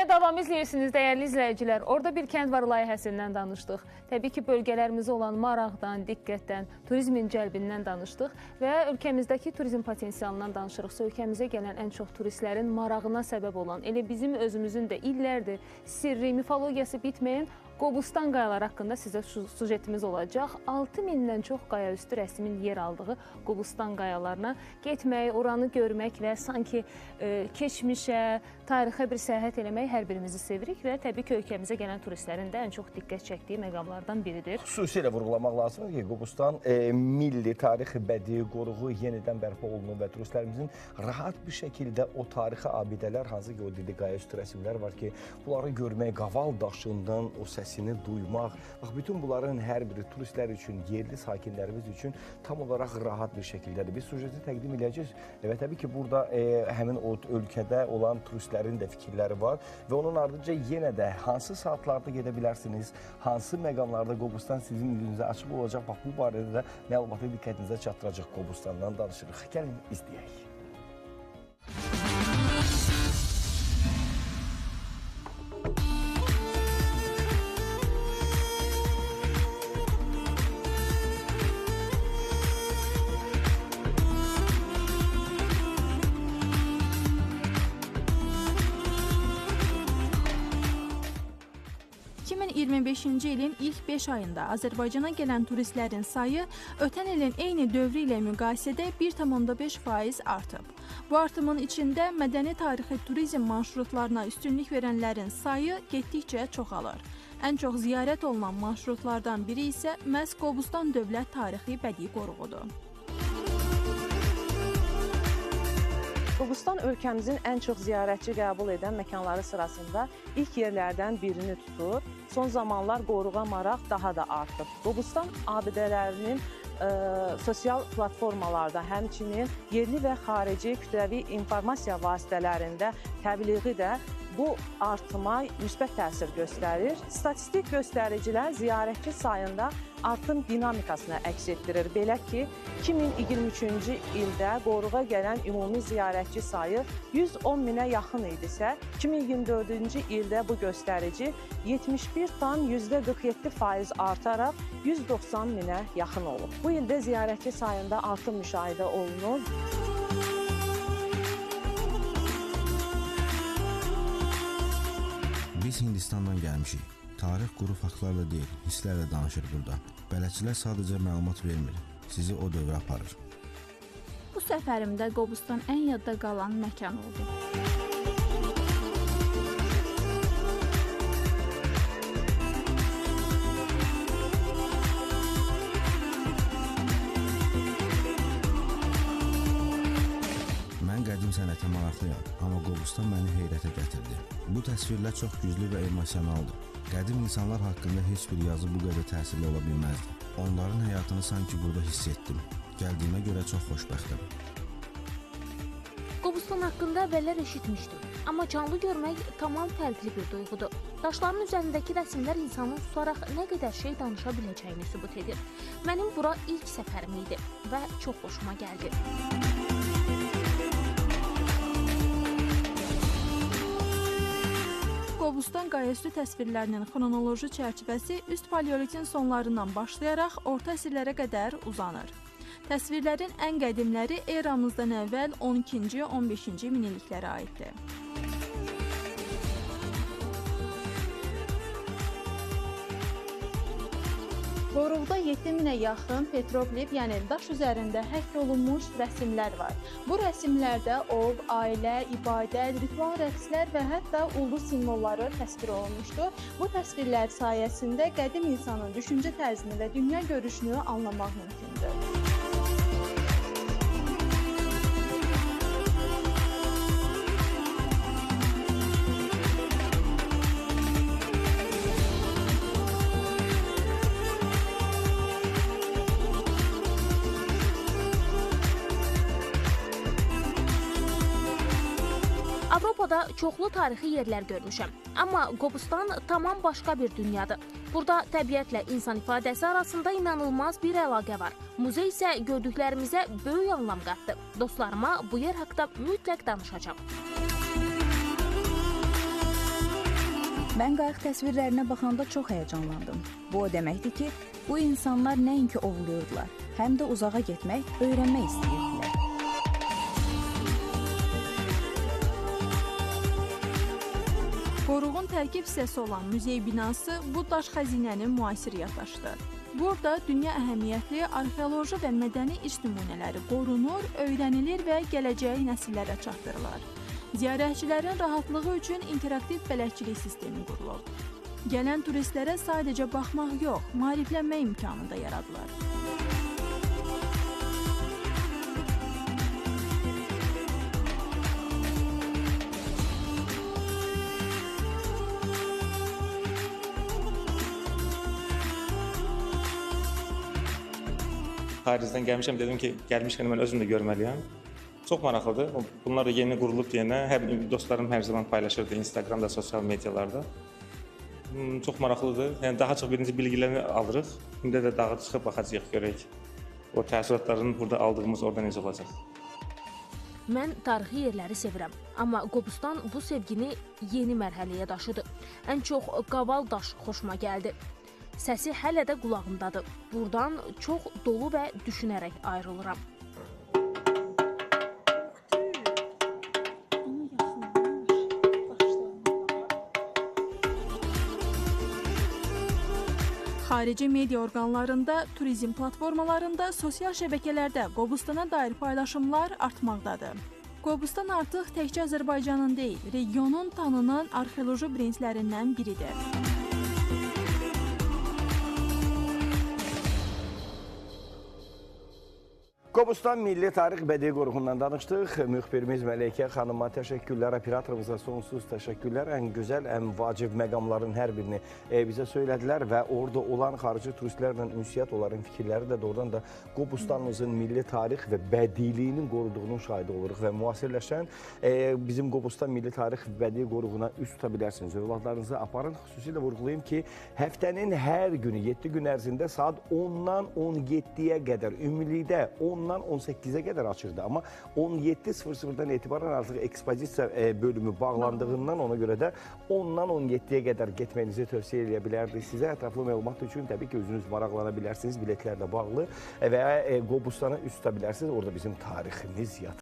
Yenə davam izləyirsiniz dəyərli izləyicilər. Orada bir kənd var layihəsindən danışdıq. Təbii ki, bölgələrimizə olan maraqdan, diqqətdən, turizmin cəlbindən danışdıq və ölkəmizdəki turizm potensialından danışırıqsa, ölkəmizə gələn ən çox turistlərin marağına səbəb olan, elə bizim özümüzün də illərdir sirri, mifologiyası bitməyən Qobustan qayaları haqqında sizə sujetimiz olacaq. 6000-dən çox qayaüstü rəsmin yer aldığı Qobustan qayalarına getmək, oranı görmək və sanki keçmişə, tarixə bir səyahət eləmək hər birimizi sevirik və təbii ki, ölkəmizə gələn turistlərin də ən çox diqqət çəkdiyi məqamlardan biridir. Xüsusilə vurğulamaq lazımdır ki, Qobustan milli tarixi bədii qoruğu yenidən bərpa olunur və turistlərimizin rahat bir şəkildə o tarixi abidələr, hansı ki o dedi qayaüstü rəsimlər var ki, bunları görmək, qaval daşından o səsini duymaq, bax, bütün bunların hər biri turistlər üçün, yerli sakinlərimiz üçün tam olaraq rahat bir şəkildədir. Biz sujeti təqdim edəcəyik və təbii ki, burada həmin o ölkədə olan turistlərin də fikirləri var və onun ardınca yenə də hansı saatlarda gedə bilərsiniz, hansı məqamlarda Qobustan sizin üzünüzə açıq olacaq, bax, bu barədə də məlumatı diqqətinizə çatdıracaq. Qobustandan danışırıq. Gəlin, izləyək. ...2025-ci ilin ilk 5 ayında Azərbaycana gələn turistlərin sayı ötən ilin eyni dövrü ilə müqayisədə 1,5% artıb. Bu artımın içində mədəni tarixi turizm marşrutlarına üstünlük verənlərin sayı getdikcə çoxalır. Ən çox ziyarət olunan marşrutlardan biri isə məhz Qobustan Dövlət Tarixi Bədii Qoruğudur. Qobustan ölkəmizin ən çox ziyarətçi qəbul edən məkanları sırasında ilk yerlərdən birini tutur. Son zamanlar qoruğa maraq daha da artıb. Qobustan abidələrinin sosial platformalarda, həmçinin yerli və xarici kütləvi informasiya vasitələrində təbliği də bu artıma müsbət təsir göstərir. Statistik göstəricilər ziyarətçi sayında artım dinamikasını əks etdirir. Belə ki, 2023-cü ildə qoruğa gələn ümumi ziyarətçi sayı 110 minə yaxın idisə, 2024-cü ildə bu göstərici 71,47% artaraq 190 minə yaxın olub. Bu ildə ziyarətçi sayında artım müşahidə olunur. Biz Hindistandan gəlmişik. Tarix quru faktlarla deyil, hisslərlə danışır burada. Bələdçilər sadəcə məlumat vermir, sizi o dövrə aparır. Bu səfərimdə Qobustan ən yadda qalan məkan oldu. Mən qədim sənətə maraqlıyam, amma Qobustan məni heyrətə gətirdi. Bu təsvirlər çox güclü və emosionaldır. Qədim insanlar haqqında heç bir yazı bu qədər təsirli ola bilməzdi. Onların həyatını sanki burada hiss etdim. Gəldiyimə görə çox xoşbəxtəm. Qobustan haqqında əvvəllər eşitmişdim, amma canlı görmək tamam fərqli bir duyğudur. Daşların üzərindəki rəsimlər insanın susaraq nə qədər şey danışa biləcəyini sübut edir. Mənim bura ilk səfərim idi və çox xoşuma gəldi. Qobustan qayaüstü təsvirlərinin xronoloji çərçivəsi üst paleolitin sonlarından başlayaraq orta əsrlərə qədər uzanır. Təsvirlərin ən qədimləri eramızdan əvvəl 12-ci, 15-ci minilliklərə aiddir. Qoruqda 7000-ə yaxın petroqlif, yəni daş üzərində həkk olunmuş rəsimlər var. Bu rəsimlərdə ov, ailə, ibadət, ritual rəqslər və hətta ulduz simvolları təsvir olunmuşdur. Bu təsvirlər sayəsində qədim insanın düşüncə tərzini və dünya görüşünü anlamaq mümkündür. Avropada çoxlu tarixi yerlər görmüşəm. Amma Qobustan tamam başqa bir dünyadır. Burada təbiətlə insan ifadəsi arasında inanılmaz bir əlaqə var. Muzey isə gördüklərimizə böyük anlam qatdı. Dostlarıma bu yer haqda mütləq danışacağam. Mən qayıq təsvirlərinə baxanda çox həyəcanlandım. Bu o deməkdir ki, bu insanlar nəinki ovlayırdılar, həm də uzağa getmək, öyrənmək istəyirdilər. Qoruğun tərkib hissəsi olan muzey binası bu daş xəzinənin müasir yaddaşıdır. Burada dünya əhəmiyyətli arxeoloji və mədəni irs nümunələri qorunur, öyrənilir və gələcək nəsillərə çatdırılır. Ziyarətçilərin rahatlığı üçün interaktiv bələdçilik sistemi qurulub. Gələn turistlərə sadəcə baxmaq yox, maariflənmə imkanı da yaradılır. Xaricdən gəlmişəm, dedim ki, gəlmişkən mən özüm də görməliyəm. Çox maraqlıdır. Bunlar da yeni qurulub deyənə, hər dostlarım hər zaman paylaşırdı Instagramda, sosial medialarda. Çox maraqlıdır. Yəni daha çox birinci bilgilərini alırıq. İndi də dağa çıxıb baxacağıq, görək. O təəssüratların burada aldığımız orada necə olacaq. Mən tarixi yerləri sevirəm, amma Qobustan bu sevgini yeni mərhələyə daşıdı. Ən çox qaval daş xoşuma gəldi. Səsi hələ də qulağımdadır. Buradan çox dolu və düşünərək ayrılıram. Xarici media orqanlarında, turizm platformalarında, sosial şəbəkələrdə Qobustana dair paylaşımlar artmaqdadır. Qobustan artıq təkcə Azərbaycanın deyil, regionun tanınan arxeoloji brendlərindən biridir. Qobustan Milli Tarix Bədii Qoruğundan danışdıq. Müxbirimiz Məleykə xanıma təşəkkürlər, operatorumuza sonsuz təşəkkürlər. Ən gözəl, ən vacib məqamların hər birini bizə söylədilər və orada olan xarici turistlərlə ünsiyyət, onların fikirləri də doğrudan da Qobustanımızın milli tarix və bədiiliyinin qoruduğunun şahidi oluruq və müasirləşən bizim Qobustan Milli Tarix Bədii Qoruğuna üz tuta bilərsiniz. Övladlarınızı aparın. Xüsusilə vurğulayım ki, həftənin hər günü 7 gün ərzində saat 10-dan 17-yə qədər, ümumilikdə 10-dan 18-ə qədər açıqdır. Amma 17:00-dan etibarən artıq ekspozisiya bölümü bağlandığından ona görə də 10-dan 17-yə qədər getməyinizi tövsiyə edə bilərdik sizə. Ətraflı məlumat üçün təbii ki, özünüz maraqlana bilərsiniz, biletlərlə bağlı və Qobustana üz tuta bilərsiniz. Orada bizim tariximiz yatır.